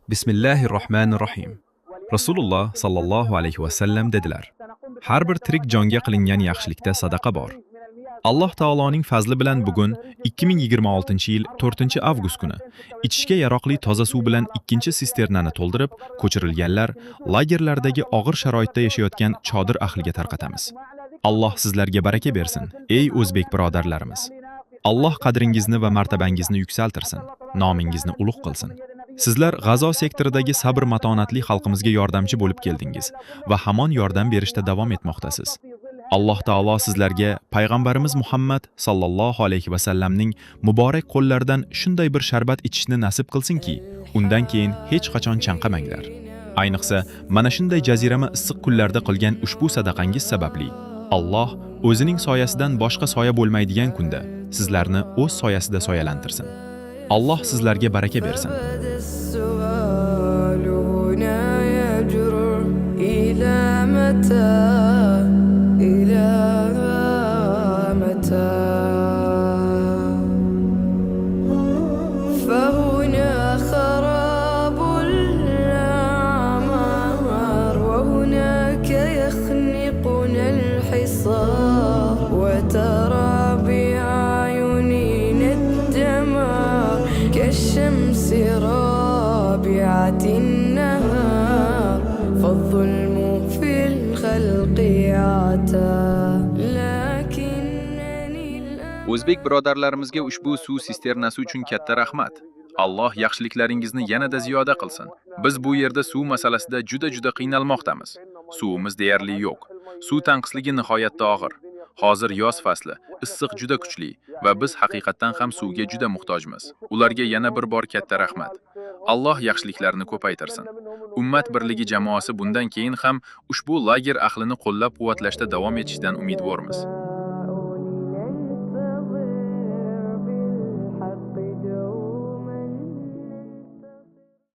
Bismillahirrohmanirrohim. Rasululloh sallallohu alayhi va sallam dedilar: Har bir tirik jonga qilingan yaxshilikda sadaqa bor. Alloh taoloning fazli bilan bugun 2026-yil 4-avgust kuni ichishga yaroqli toza suv bilan ikkinchi sisternani to'ldirib, ko'chirilganlar lagerlardagi og'ir sharoitda yashayotgan chodir ahliga tarqatamiz. Alloh sizlarga baraka bersin, ey o'zbek birodarlarimiz. Alloh qadringizni va martabangizni yuksaltirsin, nomingizni ulug' qilsin. Sizlar G'azo sektoridagi sabr matonatli xalqimizga yordamchi bo'lib keldingiz va hamon yordam berishda davom etmoqdasiz. Alloh taolo sizlarga payg'ambarimiz Muhammad sallallohu alayhi va sallamning muborak qo'llaridan shunday bir sharbat ichishni nasib qilsinki, undan keyin hech qachon chanqamanglar. Ayniqsa, mana shunday jazirama issiq kunlarda qilgan ushbu sadaqangiz sababli Alloh o'zining soyasidan boshqa soya bo'lmaydigan kunda sizlarni o'z soyasida soyalantirsin. Alloh sizlarga baraka bersin. أبدا السؤال هنا يجر إلى متى إلى متى فهنا خراب الأعمار وهناك يخنقنا الحصار وترى بأعيننا الدمار كالشمس رابعة النهار فالظلم في الخلق عتى لكنني الآن O'zbek birodarlarimizga ushbu suv sisternasi uchun katta rahmat. Alloh yaxshiliklaringizni yanada ziyoda qilsin. Biz bu yerda suv masalasida juda-juda qiynalmoqdamiz. Suvimiz deyarli yo'q. Suv tanqisligi nihoyatda og'ir. Hozir yoz fasli, issiq juda kuchli va biz haqiqatdan ham suvga juda muhtojmiz. Ularga yana bir bor katta rahmat. Alloh yaxshiliklarni ko'paytirsin. Ummat birligi jamoasi bundan keyin ham ushbu lager ahlini qo'llab-quvvatlashda davom etishidan umidvormiz.